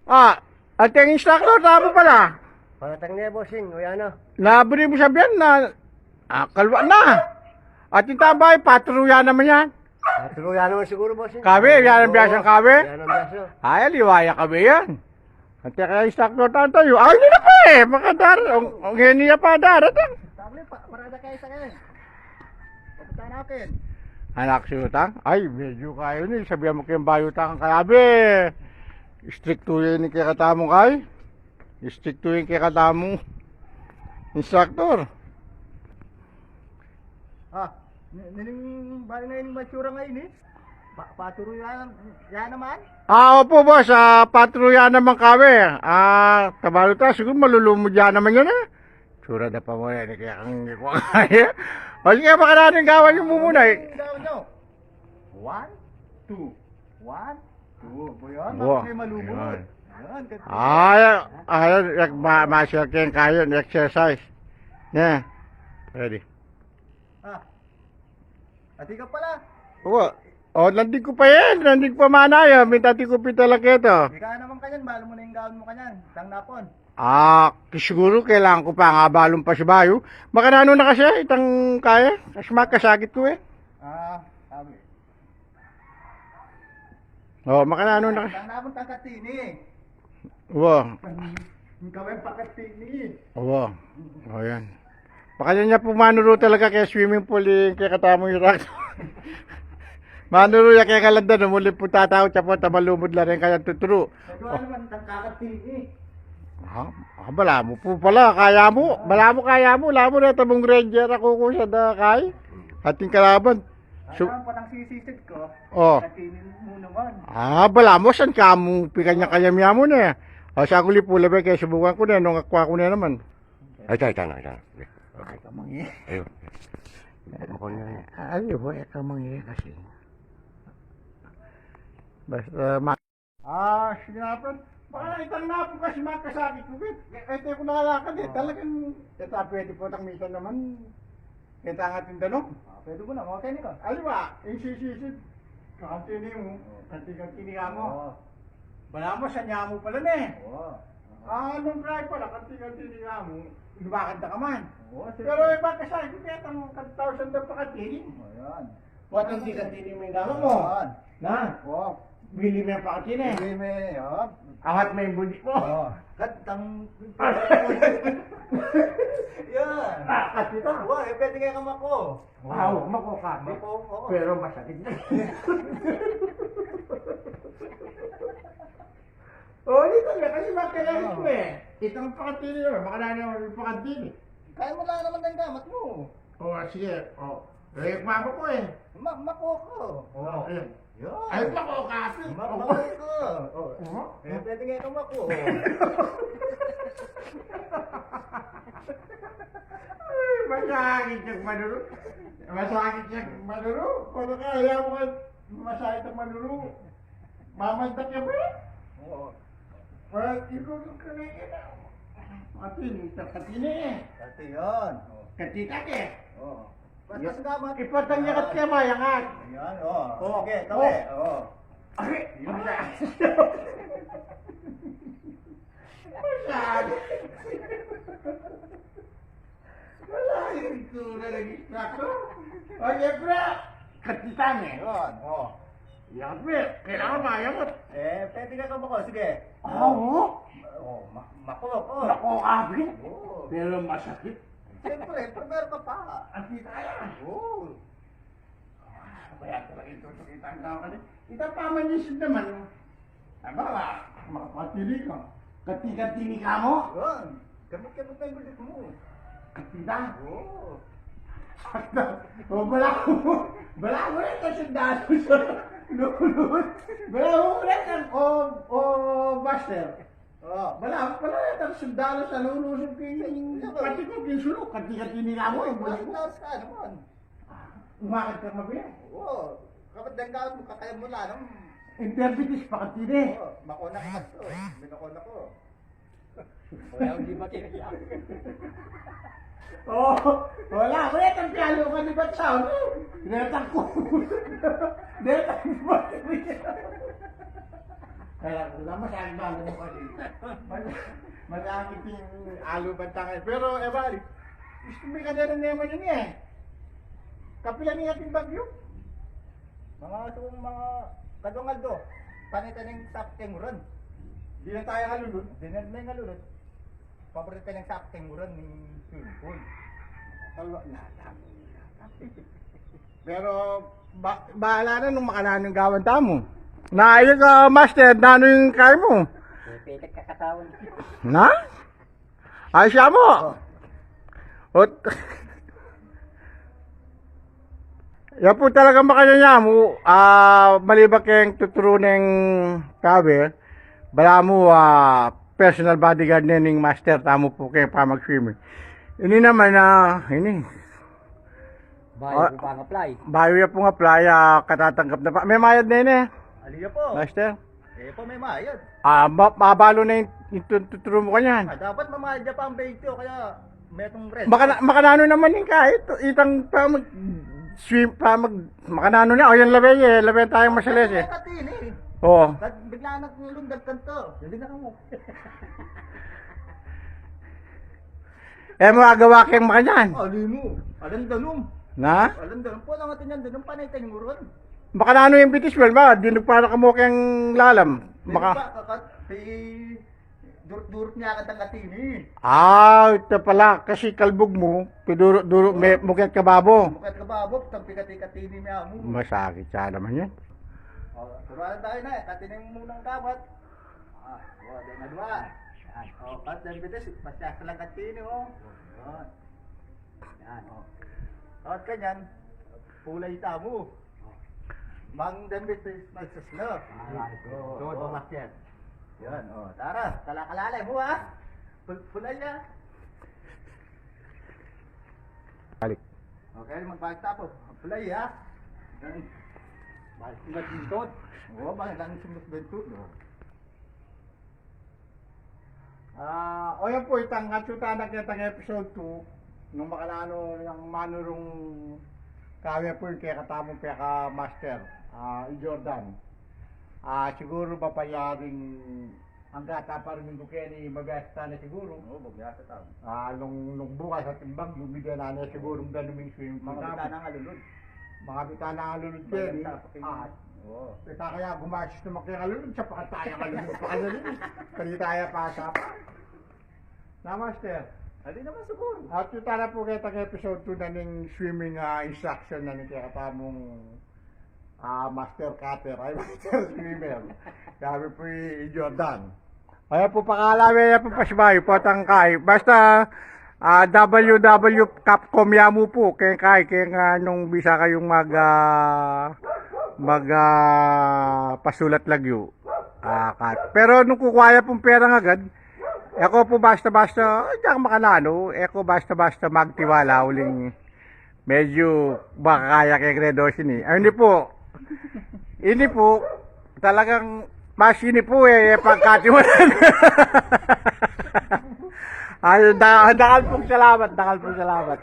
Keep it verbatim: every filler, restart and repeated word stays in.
Ah, ating instructor, tamu pala. Paratang ne, bossing, o yan na. Na, buri mu sabian na, ah, kalwa na. At ing tambay, patruyan naman yan. Patruyan naman siguro, bossing. Kawe, yan ang biasang kawe. Yan ang biasa. Ay, aliwa ya kawe yan. Ante kaya instructor tamu tayu. Ay, ini na pa e. Makadar-, ang, ang ini ya pa daratang. Tabli pa, parada kayu sa kayu. Papunta na akin. Anak si Utang. Ay, medyo kayu ni. Sabian mu keng bayu Utang kaya be. Istriktu ya ini kekatamu kay. Istriktu ya ini kekatamu. Instructor. Ah, ni-, nining bayu na ini matsura ngayu ni. Pa-, patruyan, yan naman? Ah, opo, boss. Ah, patruyan naman kawe. Ah, tabalu ta, siguro malulumud ya naman yan, eh. Tsura da pa mo yan, eh, kaya kang hindi ko kaya. O, sige, baka natin gawan yung mumuna, eh. Gawan nyo. One, two. One, two. Bo yan, Bo. Bakit kayo malumud? Yan. Yan, ganito. Ah, yan. Ah, yan. Yak-, ma-, masyal kayong kayo, exercise. Ne. Ready. Ah. Ati ka pala. Wa. O, nandin ku pa yan. Nandin ku pa manaya. Mintati ku pitala keto. Ika naman kanyan. Balu mu na ing gawan mu kanyan. Tang napon. Ah, siguro kailangan ku pa nga balun pa si bayu. Makananu na kasi, itang kaya. Kasi makasakit ku e. Ah, sabi. O, makananu na kasi. Tang napon tang katini. Wa. Ing kaweng pakatini. Wa. O, yan. Baka yan ya pu manuru talaga kaya swimming pool, eh, kaya katamu yung rak. Manuru ya kaya kalanda, no, muli pu tatau, tsaka pu tamalumud la rin kaya tuturu. Nagawa naman ng kakatini. Ha? Ah, balamu pu pala, kaya mu. Balamu kaya mu, lamu na tabung ranger aku ku sa da kay. Ating kalaban. Su- Alam, patang sisisid ko. O. Katinin mu naman. Ah, balamu, san kamu, pikanya kaya miyamu ne. O, sa kuli pula be, kaya subukan ku ne, nung akwa ku ne naman. Ay, tayo, tayo, tayo. Okay. Ay, kamangi. Ayun. Ay, bu-, ay, kamangi kasi. Basta, ma- Ah, sige na, friend. Baka itang napon kasi makasakit ku, Pit. E, e, ku nakalakad, e. O. Talagang, e, ta, pwede pu tang misan naman. E, ta nga tindanom. Ah, pwede ku na, mga kaya ka. Aliwa, ing sisisid. Kakatini mu, o, kanti-kanti ni ka mu. O. Balamu, sanya mu pala ne. O. Ah, nung try pala, kanti-kanti ni ka mu. Lumakad na ka man. O, sige. Pero iba kasi, kaya tang kantaw sanda pakatini. O, yan. Buat ang tiga tini me gawa mu. Yan. Na? O. Bili me pakatini. Bili me, o. Angat me budi mu. O. Katang. Yan. Ah, kasi ta. Wa, e, pwede kaya ka mako. Wow, mako ka. Mako, o. Pero masakit na. O, dito nga, kasi makakailangan ko e. Itang pakatini, o. Makananu yung pakatini. Kaya mu lang naman ang gamat mu. O, sige. O. E, mako ku e. Ma-, mako ku. O, ayun. Yun. Ay, mako ka, Pit. Ma-, mako ku. O. O. E, pwede nga ka mako. Ay, masakit yang manuru. Masakit yang manuru. Paano kaya mu kan masakit ang manuru? Mamantak ya, Pit? O. Well, ikaw yung kanina. Pati, pati na e. Pati yun. O. Kati ka e. O. Pati sa damat. Ipatang ya kat kaya mayangat. Ayan, o. O. Sige, tawi. O. Ay, yun na. Masyado. Wala yung itsura ng instructor. O, siyempre, kapitan e. Yun, o. Siyempre, kailangan mayangat. E, pwede ka kumako. Sige. Ah, o? O, ma-, mako, o. Mako ka, Pit? O. Pero masakit. Siyempre, primero ka pa. Ang kita yan. O. Kaya talaga ito, pakita ang tao kasi. Ita pa man yung sud naman. Aba, makapatili ka. Kati-kati ni ka mu? Yun. Kapit-kapit na yung gulit mu. Kati na? Oo. Sakto. O, bala mu. Bala mu rin ang sundalo sa lulun. Bala mu rin ang, o, o, master. Oo. Bala, bala rin ang sundalo sa lulun. Pati ko, kinsulo. Kati-kati ni ka mu, yung gulit mu. Laos ka naman. Umakit ka mabilis? Oo. Kapag danggalan mo, kakaya mo lang. Interbitis pa katini. Oo, makona ka to. Minakona ko. Wala akong di matira. Oo, wala. Wala itang piyalo ka ni Batsaw, no? Netang ko. Netang ko. Kaya, wala masyadong bago mo kasi. Mas-, masakit yung alo bantang eh. Pero, eh, bali, gusto mo yung kadena naman yun eh. Kapila niya ating bagyo? Mga su-, mga kadwang aldo, panay-tanay ning sapting uran. Di na tayo ngalulun. Di na, na ngalulun. Paborito ng sapting uran ni swimming pool. Talo na lang. Pero, ba-, bahala na nung makananu ing gawan tamu. Na, ayun ka, master, nanu ing kaya mu? Pekat ka katawan. Na? Ay, siya mo. Oh. Ot-, ya pu talaga makanyan ya mu, ah, maliban keng tuturu neng kabe, balamu, ah, personal bodyguard ne ning master tamu pu keng pamag-swimming. Ini naman, ah, ini. Bayu Ah, pu pang-apply. Bayu ya pung apply, ah, katatanggap na pa. May mayad ne, ne? Ali ya pu. Master? Eh, pa may mayad. Ah, ma-, mabalu na yung, yung tut-, tuturu mu kanyan. Ah, dapat mamayad ya pa ang twenty o kaya metong rent. Makana-, makananu naman yung kahit itang pamag-, swim, pamag-, makananu na, o yan labi, eh, labi tayong masalis, eh. Katini. Oo. Kat-, bigla na kung lundag kanto. Hindi na kamo. Eh, magagawa keng makanyan. Ali mu. Alang danum. Na? Alang danum po, nang atin yan, danum, panay tayong uran. Makananu yung bitis, well, ba? Di nagpara ka mo keng lalam. Maka- Di ba, kakat-, pi-, durut-durut niya katang katini. Ah, ito pala. Kasi kalbug mu, pidurut-durut, may mukyat ka babo. Mukyat ka babo, tang pikati-katini niya mu. Masakit siya naman yan. O, turuan tayo na, eh. Katini munang dapat. Ah, o, di na dua. Yan. O, kat-, dan bitis, pasyas lang katini, o. Yan. Yan, o. Kat kanyan, pulay tamu. Mang dan bitis, magsasla. Alright. O, Doon, o. Umakyat. Yan, o. Tara, kalakalala mu, ha? Pul-, pulay, ha? Balik. Okay, magbalik tapo. Pulay, ha? Yan. Balik nga dito. O, balik lang sumut bento, no? Ah, o yan pu, itang atsu tana ketang episode two, nung makananu yang manurung kami pu yung kekatamung peka-master, ah, i Jordan. Ah, siguru mapayaring angga ta pa rin minggu keni, mabiasa tana siguru. O, mabiasa tana. Ah, nung, nung bukas at timbang, lumida na na siguru, danum ing swimming pool Mga namu. Bita na nga lulud. Mga bita na nga lulud keni. Maganda pa kayo. Ah, Oo. Kita kaya gumastos naman kaya kalulun, sa pakataya kalulun pa kalulun. Kaya taya pa sa pa. Na, master. Ali naman siguro. At yu tana pu ketang episode two na ning swimming, ah, instruction na ning kekatamung, ah, master cutter. Ay, master swimmer. Sabi pu i Jordan. Ayan pu, pakalawe, ayan pu, pasibayu pu, tangkay. Basta, ah, W W Capcom ya mu pu, keng kay, keng, ah, nung bisa kayung mag, ah, mag, ah, pasulat lagyu. Ah, kat-, pero nung kukua ya pung pera agad, e ku pu basta-basta, ay, diak makananu, e ku basta-basta magtiwala, uling Medyu makakaya keng Red Horse ini. Ay, ini pu. Ini pu, talagang mas ini pu, e, e pagkatiwalan. Ay, da-, dakal pung salamat, dakal pung salamat.